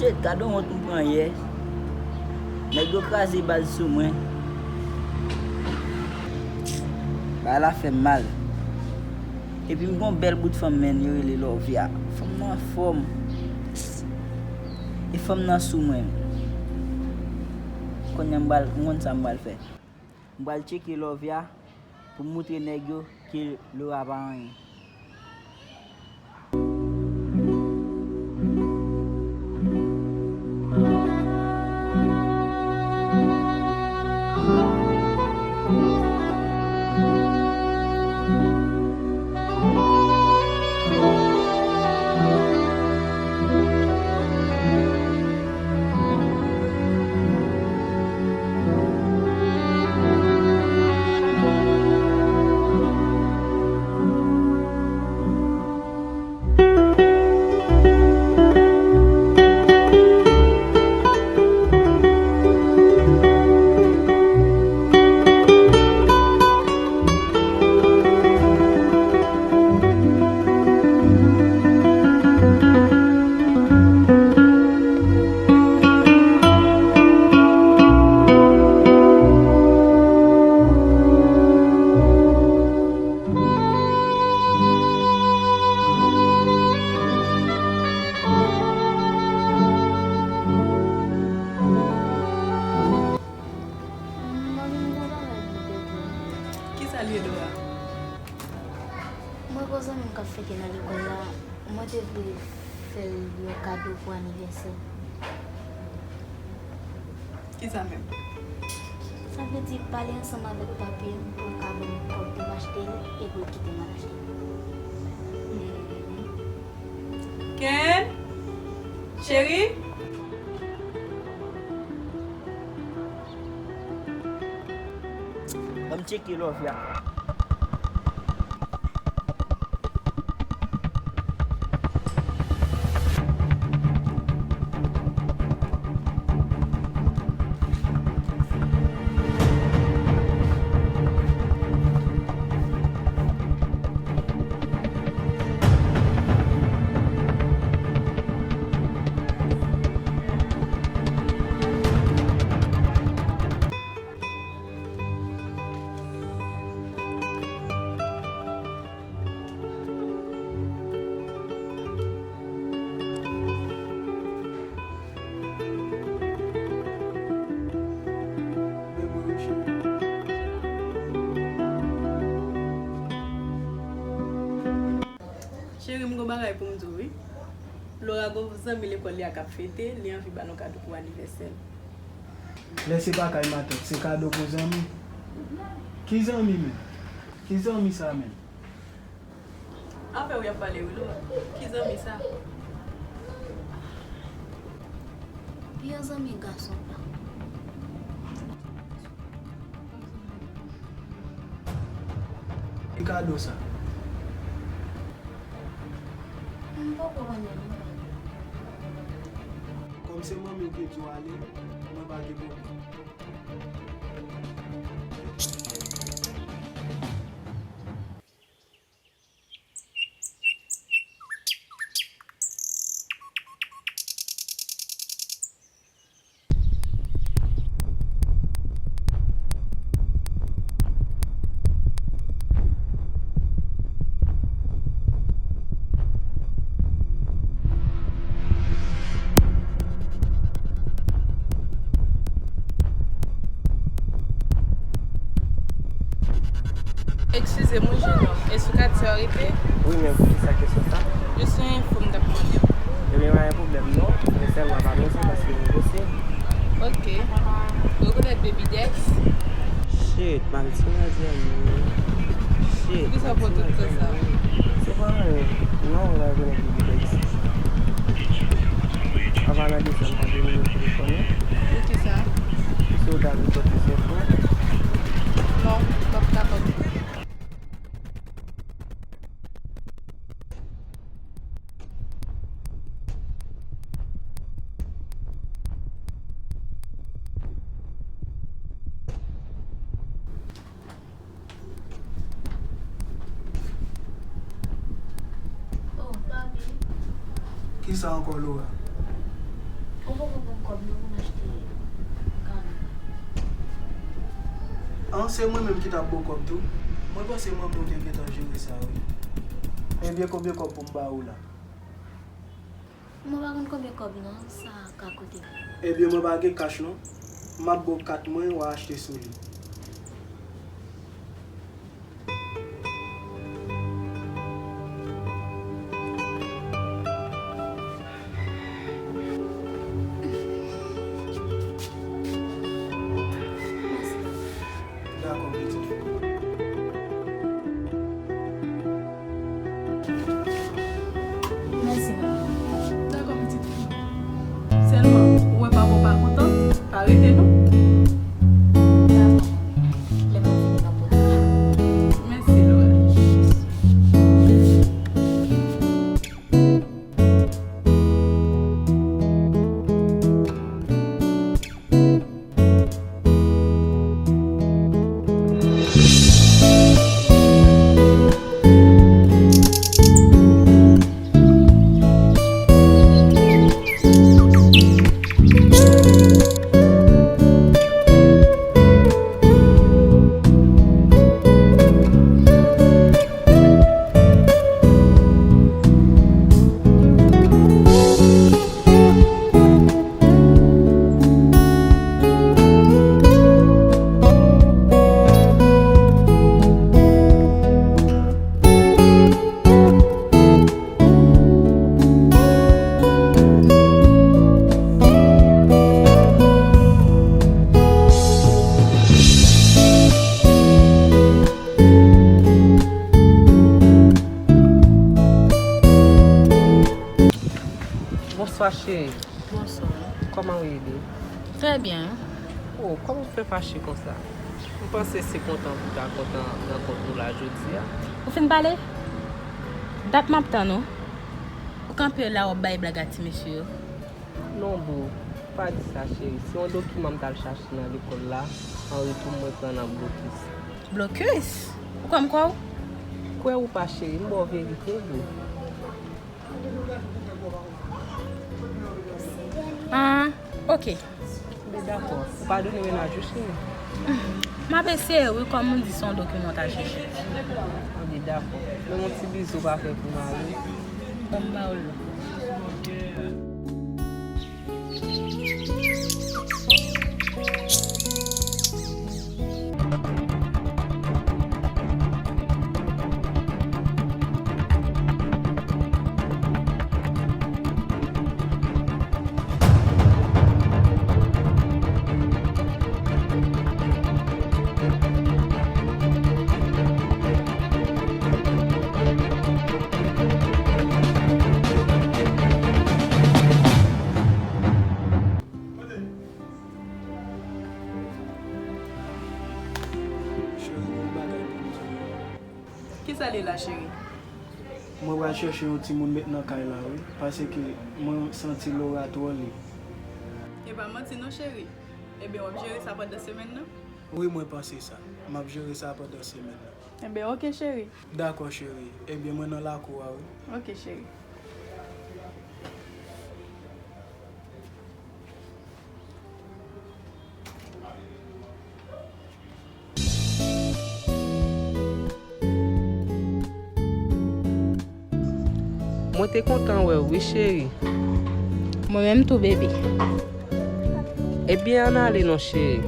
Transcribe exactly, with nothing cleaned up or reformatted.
Shit, gade wont m pran yè. Nèg yo kraze baz sou mwen. Bagay la fè m mal. Epi m gon bèl bout fanm, menn, yo rele Lovia. Fanm nan anfòm. E fanm nan sou mwen. Kounye a m pral, m konn sa m pral fè. M pral tcheke Lovia pou m moutre nèg yo ke Laura pa anyen. Kisa l ye, Laura? Mwen gon zanmi m k ap fete nan lekòl la, mwen te vle fè l yon kado pou anivèsè l. Kisa menm? Sa vle di pale ansanm avèk papi m pou l ka ban m kòb pou m achte l epi l kite m al achte l. Ken? Cheri? Ban m tcheke Lovia. Cheri, m gon bagay pou m di w, wi. Laura gon zanmi lekòl li a k ap fete, li anvi ba nou kado pou anivèsè l. Lè se pa kay matant, se kado pou zanmi. Ki zanmi menm? Ki zanmi sa menm? Afè w y ap pale wi, Laura. Ki zanmi sa? Yon zanmi gason pa. Ki kado sa? M poko konnen non. Kòm se manmi w te di w ale, mwen pa gen pwoblèm. Eskize m, wi, jenòm. Èske w ka di sa w rele? Wi, men poukisa kesyon sa? Jis yon enfo m t ap mande w. Ebyen, pa gen pwoblèm non, men sèlman pa bezwen paske m prese. Ok. Ou rekonèt Baby Dex? Shit, Maltine a di anyen. Shit. Poukisa w pran tout tan sa? Se pa anyen. Non, ou pa rekonèt Baby Dex. Apa nan desanm pa te vini telefòn nan? Poukisa? Piske ou ta vin fè plis enfo. Non, m p ap kapab. Oh, papi. Kisa ankò, Laura? Ou poko ban m kòb non pou m achte kado. An, se mwen menm ki t ap ba w kòb tou. Mwen panse manmi w te gentan jere sa, wi. Ebyen, konbyen kòb pou m ba ou la? Mwen pa konn konbyen kòb non, sa ka koute. Ebyen, mwen pa gen kach non. M ap ba w kat mwen, w a achte sou li. Dakò, pitit. Mèsi, manmi. Dakò, pitit fi. Sèlman, ou wè papa w pa kontan, pa rete non. Dakò, manmi. Lè m ap vini, m ap pote. Mèsi, Laura. Bonswa, cheri. Bonswa. Kòman w ye, baby? Trè byen. Oh, kòman w fè fache konsa? M panse se kontan pou w ta kontan rankont nou la jodi a. Ou fin pale? Dat m ap tann ou. Ou kanpe la, w ap bay blag a ti mesye yo. Non, boo, pa di sa, cheri. Se yon dokiman m t al chache nan lekòl la. An retou, mwen pran nan blokis. Blokis? Ou kwè m kwè w? Kwè ou pa, cheri, m ba w verite, boo. Ah, ok. Anben, dakò. Ou padone mennaj ou, cheri? M ap eseye, wi, kòm ou di se yon dokiman w t al chèche. Anben, dakò. Men yon ti bizou pa fè pou mari w. Ban m ba w l. Cheri, yon bagay pou m di w. Kisa li la, cheri? Mwen pral chèche yon timoun met nan kay la, wi, paske mwen santi Laura twò lib. E pa manti non, cheri. Ebyen, w ap jere sa pandan semèn nan? Wi, mwen panse sa. M ap jere sa pandan semèn nan. Enben, oke, cheri. Dakò, cheri. Ebyen, mwen nan lakou a, wi. Oke, cheri. Mwen te kontan wè w, wi, cheri. Mwen menm tou, baby. Ebyen, ann ale non, cheri.